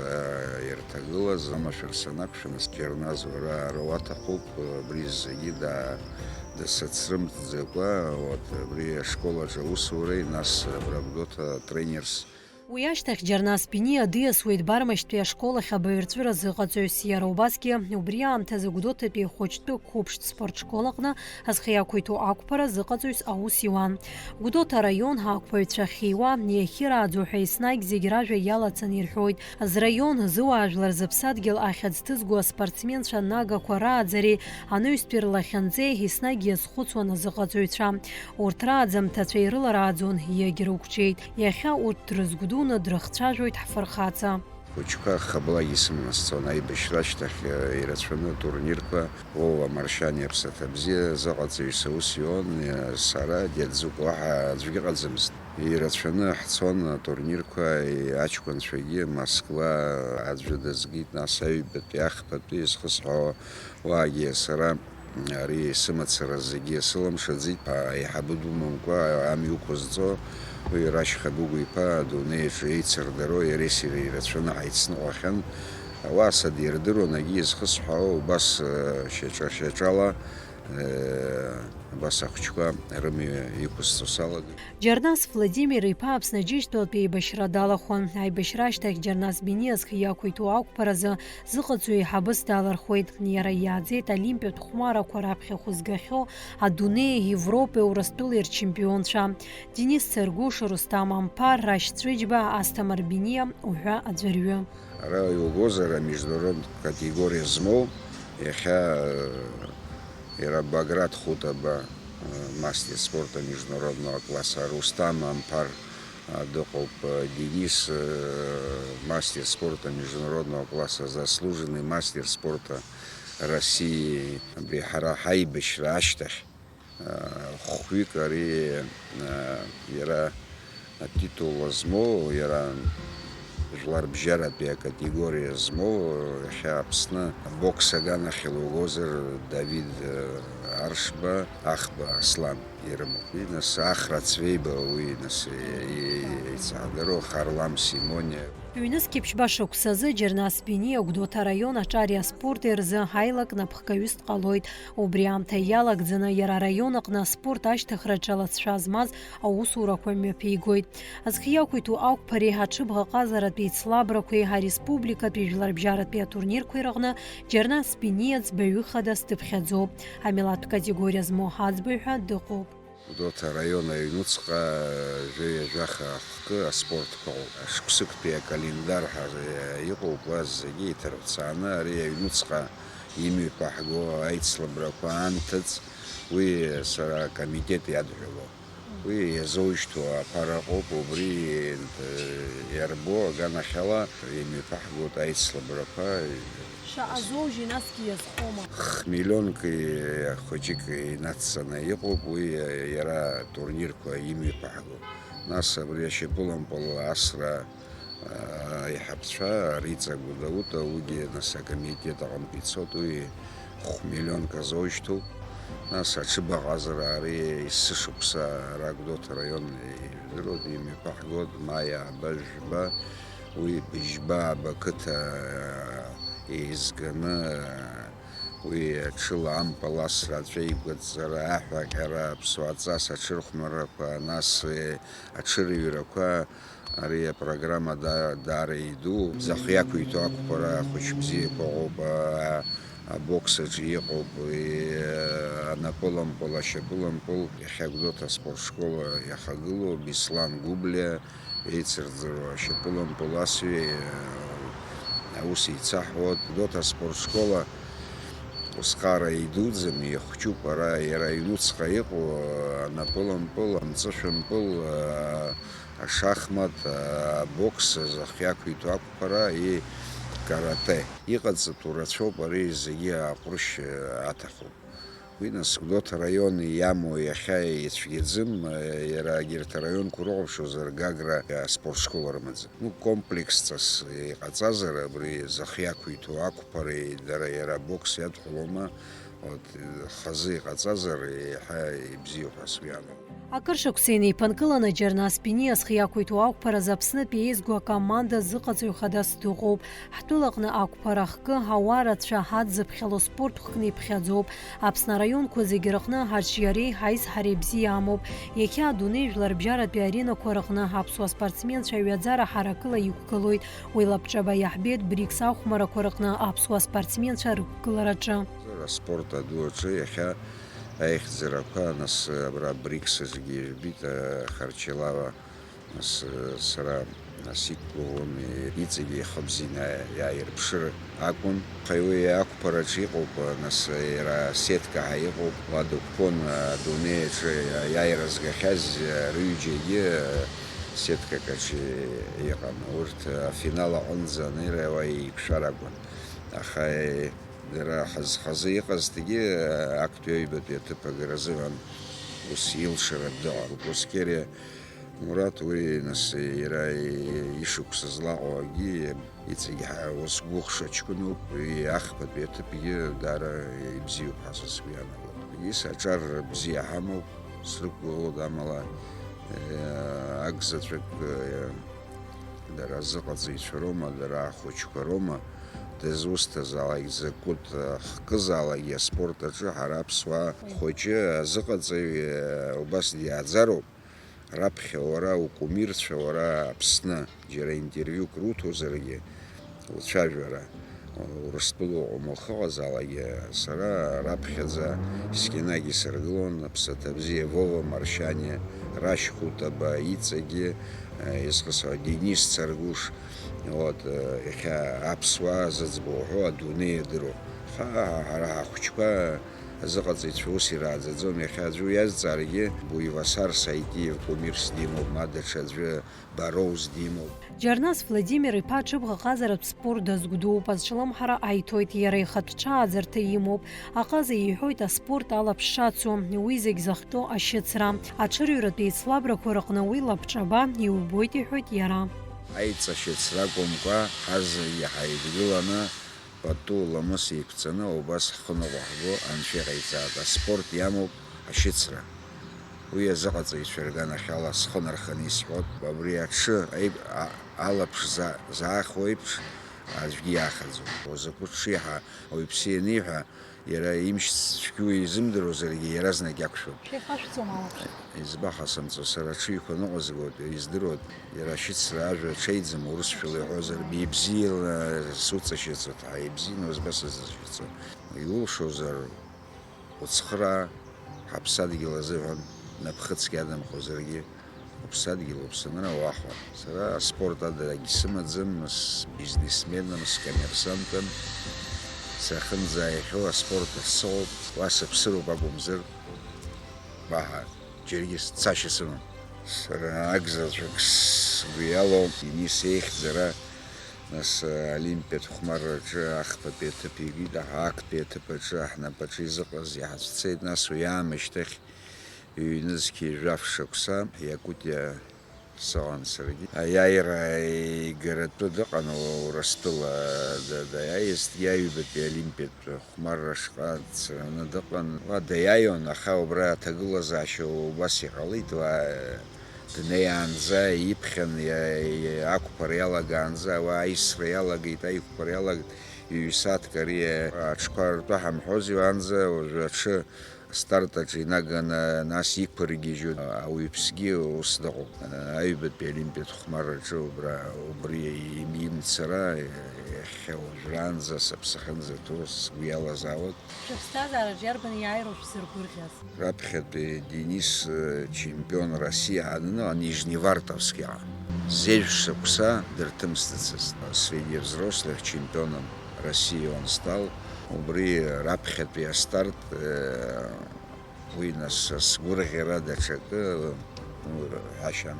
ирҭагылаз амашәыр санақәшәа, нас Џьарназ, уара ара уаҭахуп, абри зегьы да-, дсыцрымҵӡакәа, вот, абри ашкол аҿы аусуреи, нас абра Гәдоуҭа тренерс. Уи ашьҭахь Џьарнас Биниа диасуеит Бармашьтәи ашкол ахь абаҩрҵәыра азыҟаҵаҩыс, иара убасгьы убри аамҭазы Гәдоуҭатәи ахәыҷтәы қәыԥштә спортшкол аҟны азхы иақәиҭу ақәԥара азыҟаҵаҩыс аус иуан. Гәдоуҭа араион ақәԥаҩцәа ахьиуа, иахьырааӡо ҳәа еснагь зегь ражәа иалацаны ирҳәоит. Зраион, зыуаажәлар, зыԥсадгьыл ахьӡ ҭызго аспортсменцәа нагақәа рааӡареи анаҩстәи рлахьынҵеи еснагь иазхәыцуан азыҟаҵаҩцәа. Урҭ рааӡамҭацәа ирыларааӡон, иагьрықәҿиеит. Иахьа урҭ дрызгәдуны дрыхцәажәоит ҳфырхаҵа. Хәыҷқәа хаблагьы сыманы сцон, аибашьра ашьҭахь, э, ирацәаны атурнирқәа, Вова Маршьани аԥсаҭа бзиа азыҟаҵаҩыс аус иуан, э, сара, Џьарнас, уаҳа аӡәгьы ыҟаӡамызт. Ирацәаны ҳцон атурнирқәа, аҷкәынцәагьы Москва аӡәы дазгеит, нас аҩбатәи, ахԥатәи, изхысҳәаауа уаагьы сара ари сымацара зегьы сылымшаӡеит. Аиҳабы думамкәа амҩа уқәызҵо, уи Рашь Хабыгә-иԥа адунеи аҿы еицырдыруа, иареи сареи ирацәаны ҳаицныҟәахьан. Ауаса дирдыруан, агьи изхысҳәаауа убас, э, шьаҿа-шьаҿала, э, абас ахәыҷқәа рымҩа иқәызҵо салагеит. Џьарнас Владимир иԥа Аԥсны Аџьынџьтәылатәи еибашьра далахәын. Аибашьра ашьҭахь Џьарнас Бениа зхы иақәиҭу ақәԥаразы зыҟаҵаҩ еиҳабыс далархәеит. Иара иааӡеит Олимпиатә хәмарақәа раԥхьа хәы згахьоу адунеи, Европеи, Урыстәылеи рчемпионцәа Денис Царгәыш, Рустам Амԥар, Рашь Ҵәыџьба, Асҭамыр Бениа уҳәа аӡәырҩы. Ара иугозар, амеждународтә категориа змоу, иахьа, э, иара Баграт Хутаба, э, мастер спорта международного класса, Рустам Ампар, э, дыҟоуп, э, Денис, э, мастер спорта международного класса, заслуженный мастер спорта России. Абри ҳара ҳаибашьра ашьҭахь, хәҩык ари, иара атитул змоу, иара жәларбжьаратәи акатегориа змоу, иахьа Аԥсны абокс аганахьала угозар, Давид Аршба, Ахба Аслан ирымоуп. Уи нас Ахра Цвеиба, уи нас еицаҳдыруа, Харлам Симониа. Ҩнызқьи ԥшьба шықәсазы Џьарнас Бениа Гәдоуҭа араион аҿари аспорти рзы аилак напхгаҩыс дҟалоит. Убри аамҭа иалагӡаны иара араион аҟны аспорт ашьҭыхраҿы алацәа змаз аусурақәа мҩаԥигоит. Зхы иақәиҭу ақәԥареи аҽыбӷаҟазаратә еицлабрақәеи ареспубликатәи жәларбжьаратәи атурнирқәеи рыҟны Џьарнас Бениа ӡбаҩы хадас дыԥхьаӡоуп. Амилаҭтә категориа змоу аӡбаҩ ҳәа дыҟоуп. Гәдоуҭа араион аҩнуҵҟа жәаҩа-жәаха ахкы аспортқәа ыҟоуп. Шықәсыктәи акалендар ҳәа иҟоуп, уа зегьы иҭырҳәцааны ари аҩнуҵҟа имҩаԥаҳго аицлабрақәа анҭыҵ, уи сара акомитет иадҳәалоуп. Уи иазоужьҭоу аԥара ыҟоуп, убри, э, иарбоу аганахьала имҩаԥаҳгоит аицлабрақәа. Шаҟа зоужьи насгьы иазхома? Х-, миллионк хәыҷык инацҵаны иҟоуп, уи иара атурнирқәа имҩаԥаҳго. Нас абри ашьапылампыл асра, аа, аиҳабцәа, Риҵа Гәдоуҭа, уигьы нас акомитет аҟынтә ицоит, уи хә-, миллионк азоужьҭоуп. Нас аҽыбаҟазара ари есышықәса ара Гәдоуҭа араион ижәдыруеит, имҩаԥаҳгоит, маи ааба жәба, уи быжьба ааба қыҭа еизганы, уи аҽылампыл асра, аҵәеигәыҵара, аҳәаҟьара, аԥсуа ҵас аҽырхәмаррақәа, нас, е, аҽырыҩрақәа, ари апрограмма да-, даара идуу. Зхы иақәиҭу ақәԥара ахәыҷ бзиақәа ыҟоуп, а, абокс аҿы иҟоуп, е, анапылампыл, ашьапылампыл. Иахьа Гәдоуҭа аспортшкол иахагылоу Беслан Гәыблиа, еицырдыруа ашьапылампыл асҩы, аус еицаҳуа, Гәдоуҭа аспортшкола усҟара идуӡӡам, ихәҷуп, ара иара аҩнуҵҟа иҟоу, анапылампыл, амҵышәымпыл, ашахмат, абокс, зхы иақәиҭу ақәԥара, и каратэ. Иҟаҵатәу рацәоуп, ари зегьы аҟәрышь аҭахуп. Уи нас Гәдоуҭа араион иамоу иахьа ицәгьаӡым, иара егьырҭ араионқәа урыхәаԥшуазар Гагра аспортшкола рымаӡам. Ну, комплексҵас иҟаҵазар, абри зхы иақәиҭу ақәԥареи дара иара абокс иадҳәалома, вот, хазы иҟаҵазар еиҳа ибзиоуп ҳәа сгәы иаанагоит. Акыр шықәса инеиԥынкыланы Џьарнас Бениа зхы иақәиҭу ақәԥаразы Аԥснытәи еизго акоманда зыҟаҵаҩ хадас дыҟоуп. Ҳтәылаҟны ақәԥара хкы, ауаа рацәа ҳадзыԥхьало спорт хкны иԥхьаӡоуп. Аԥсны араионқәа зегьы рҟны ҳаҿиареи ҳаизҳареи бзиа амоуп. Иахьа адунеи жәларбжьаратәи аренақәа рҟны аԥсуа спортсменцәа ҩаӡара ҳаракыла иқәгылоит. Уи лабҿаба иаҳбеит БРИКС ахәмарақәа рҟны аԥсуа спортсменцәа рықәгылараҿы. Аспорт аду аҿы иахьа аихьӡарақәа, нас, абра БРИКС зегьы ижәбеит, Харчелава, нас, сара, нас, иқәгәыӷуан, иҵегьы ихы бзианы иааирԥшыр акәын. Аха уи ақәԥараҿы иҟоуп, нас, иара сетка ҳәа иҟоуп, уа дықәԥон, адунеи аҿы иааира згахьаз рҩыџьагьы сеткак аҿы иҟан. Урҭ афинал аҟынӡа анеира уа еиқәшәар акәын. Аха Дара хаз-хазы иҟазҭгьы актәи аҩбатәи аҭыԥ агаразы ус илшара дыҟан. Кускериа Мураҭ уи, нас, иара ишықәса злаҟоу акгьы, иҵегь ҳа-, ус гәыхша ҷкәыноуп, уи ахԥатәи аҭыԥгьы даара ибзиоуп ҳәа са сгәы иаанагоит. Егьыс аҿар бзиа ҳамоуп, срықәгәыӷуеит, амала, э, акзаҵәык, э, дара азыҟаҵаҩцәа роума, дара ахәыҷқәа роума, дызусҭазаалак, закәытә хкызаалакгьы аспорт аҿы ҳара аԥсуаа хәыҷы азыҟаҵаҩ, э, убас диааӡароуп. Раԥхьа уара укумирцәа, уара Аԥсны, џьара интервиук руҭозаргьы, уцәажәара, Урыстәыла уҟоума, ухыҟазаалакгьы, сара раԥхьаӡа Скинаги сыргылон, Аԥсаҭа бзиа Вова Маршьани, Рашь Хутаба, иҵегьы, э, изхысуа Денис Царгәыш, вот, э, иахьа аԥсуаа зыӡбахә уҳәо адунеи иадыруа. Аха ҳара ҳахәыҷқәа азыҟаҵаҩцәа ус ирааӡаӡом, иахьа аӡәы уиазҵааргьы, Буивасар Саитиев кумирс димоуп, ма даҽа аӡәы Бароус димоуп. Џьарнас Владимир-иԥа аҽыбӷаҟазаратә спорт дазгәдууп, азҿлымҳара аиҭоит, иара ихатә ҽааӡарҭа имоуп. Аҟаза иҳәоит аспорт алаԥш шацу, уи зегь зыхҟьо ашьыцра. Аҽырҩратә еицлабрақәа рыҟны уи лабҿаба иубоит, иҳәоит иара. Аиҵашьыцра акәымкәа, ҳазегьы ҳаидгыланы, пату ламыс еиқәҵаны убас ҳхы ныҟәаҳго Анцәа иҟаиҵааит. Аспорт иамоуп ашьыцра. Уи азыҟаҵаҩцәа рганахьала схы нарханы исҳәот, абри аҽы аиб-, а-, алаԥш за-, заахо еиԥш аӡәгьы иаахаӡом. Узакәу ҽеиҳа ауаҩԥсы ианиҳәа, иара имч цәгьоу изымдыруазаргьы, иаразнак иақәшәоит. Шәеихашәҵом алаԥш. Избахасымҵо, сара аҽыҩқәа ныҟәызгоит, издыруеит, иара ашьыцра ажәа ҽеиӡам, урысшәала иҳәозар, бибзиала суҵашьыцуеит, ҳа ибзианы узбасызашьыцуеит. Иулшозар, уцхраа, ҳаԥсадгьыл азыҳәан, напхыцқьа адамхозаргьы, уԥсадгьыл уԥсынра уахәа. Сара аспорт ада агьсымаӡам, сбизнесменым, скоммерсантым. Сахьынӡааихьоу аспорт ахь сыҟоуп, уа сыԥсыроуп акәымзар, уаҳа џьаргьы цашьа сымам. Сара акзаҵәык сгәы иалоу, Денис еихьӡара, нас, Олимпиатә хәмарраҿы ахԥатәи аҭыԥ икит, аха актәи аҭыԥ аҿы ҳнапаҿы изыҟаз иаҳцәцеит, нас уи аамышьҭахь ҩнызқьи жәаф шықәса Иакутиа сыҟан саргьы. Аиааира игаратәы дыҟан Урыстәыла, да-, даиааизҭгьы аҩбатәи Олимпиатә хәмарра шҟа дцараны дыҟан. Уа даиааиуан, аха убра аҭагылазаашьа убас иҟалеит, уа днеиаанӡа, иԥхьан, иа-, иа-, ақәԥара иалагаанӡа, уа аисра иалагеит, аиқәԥара иалагеит, ҩ-сааҭк ари аҽқәа ртәы ҳамҳәози, уаанӡа уажәы аҽы астарт аҿы инаганы, нас иқәыргьежьуеит, ауаҩԥсгьы ус дыҟоуп. Аҩбатәи Олимпиатә хәмарраҿы убра, убри им-, имцара, иахьа уажәраанӡа сыԥсы ахьынӡаҭоу сгәы иалазаауеит. Шәыԥсҭазаараҿ иарбан иааироу шәзыргәырӷьаз? Раԥхьатәи Денис, э, чемпион России ҳаныҟан, Нижневартовск иҟан. Зежә шықәса дырҭымсӡацызт, среди взрослых чемпионом России он стал. Убри раԥхьатәи астарт, э, уи нас сгәырӷьара даҽакы, ну, ҳәашьам.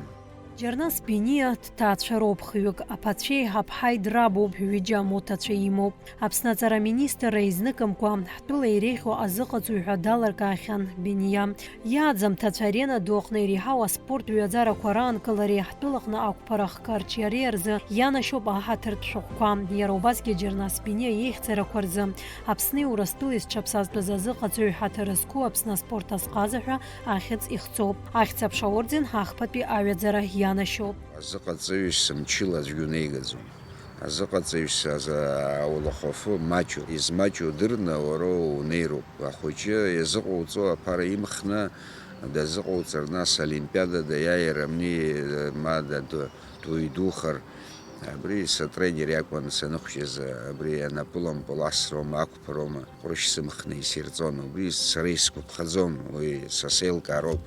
Џьарнас Биниа дҭаацәароуп хҩык, аԥацәеи аԥҳаи драбуп, ҩыџьа амоҭацәа имоуп. Аԥсны аҵара аминистрра изныкымкәа, ҳтәыла иреиӷьу азыҟаҵаҩ ҳәа далыркаахьан Биниа. Иааӡамҭацәа арена ду аҟны иреиҳау аспорт ҩаӡарақәа раанкылареи ҳтәылаҟны ақәԥара хкы арҿиареи рзы ианашьоуп аҳаҭыртә шәҟәқәа. Иара убасгьы Џьарнас Биниа иеихьӡарақәа рзы Аԥсни Урыстәылеи зҽаԥсазтәыз азыҟаҵаҩ ҳаҭыр зқәу Аԥсны аспорт азҟаза ҳәа ахьӡ ихҵоуп. Ахьӡ-аԥша орден ахԥатәи аҩаӡара ианашьоуп. Азыҟаҵаҩыс мчыла аӡәгьы унеигаӡом. Азыҟаҵаҩыс азы аулахәафы маҷу, измаҷу удырны уара унеироуп. Ахәыҷы иазыҟоуҵо аԥара имхны дазыҟоуҵар, нас Олимпиадада иааир амни, ма даду-, дуидухар. Абри сатренер иакәын саныхәҷыз, абри анапылампыл асроума, ақәԥароума, ҟәрышь сымхны исирҵон. Убри сара исгәаԥхаӡом, уи са сеилкаароуп.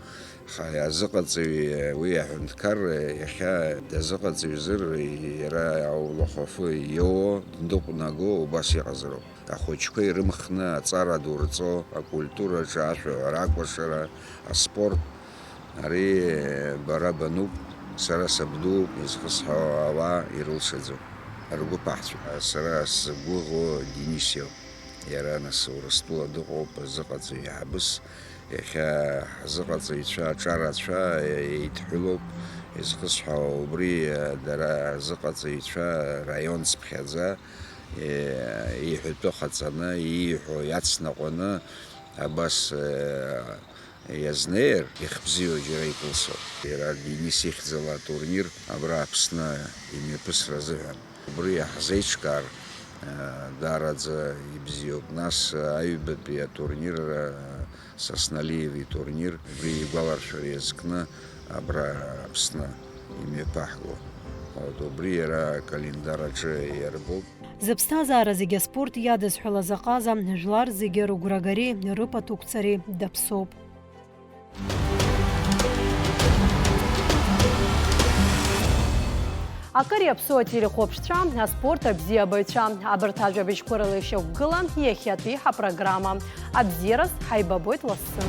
Аха азыҟаҵаҩ уи аҳәынҭқар иахьа дазыҟаҵаҩзар, иара аулахәафы иоуо, дныҟәнаго убас иҟазароуп. Ахәыҷқәа ирымхны аҵара ду рҵо, акультураҿы ашәаҳәара, акәашара, аспорт, ари бара бануп, сара сабдуп, изхысҳәаауа ауаа ирылшаӡом. Ргәыԥаҳцәа, сара сзықәгәыӷуа Денис иоуп. Иара нас Урыстәыла дыҟоуп, азыҟаҵаҩ еиҳабыс. Иахьа ҳзыҟаҵаҩцәа аҿарацәа еидҳәылоуп, Изхысҳәаауа убри, дара рзыҟаҵаҩцәа раион цыԥхьаӡа, иҳәатәы ҟаҵаны, ииҳәо иацнаҟәаны абас иазнеир, ихбзиоу џьара икылсуам. Иара Денис ихьӡала атурнир абра Аԥсны имҩаԥысра азыҳәан. Убри иаҳзеиҿкаар, даараӡа ибзиоуп. Нас аҩбатәи атурнир, Сасналиев итурнир, убри игәаларшәара иазкны абра Аԥсны имҩаԥаҳго. Вот, убри иара акалендар аҿы иарбоуп. Зыԥсҭазаара зегьы аспорт иадызҳәалаз аҟаза, жәлар зегьы рыгәрагареи рыпатуқәҵареи даԥсоуп. Акыр иаԥсоу ателехәаԥшцәа, аспорт абзиабаҩцәа, абарҭ ажәабжьқәа рыла ишьақәгыла иахьатәи ҳапрограмма. Абзиараз ҳаибабоит лассы.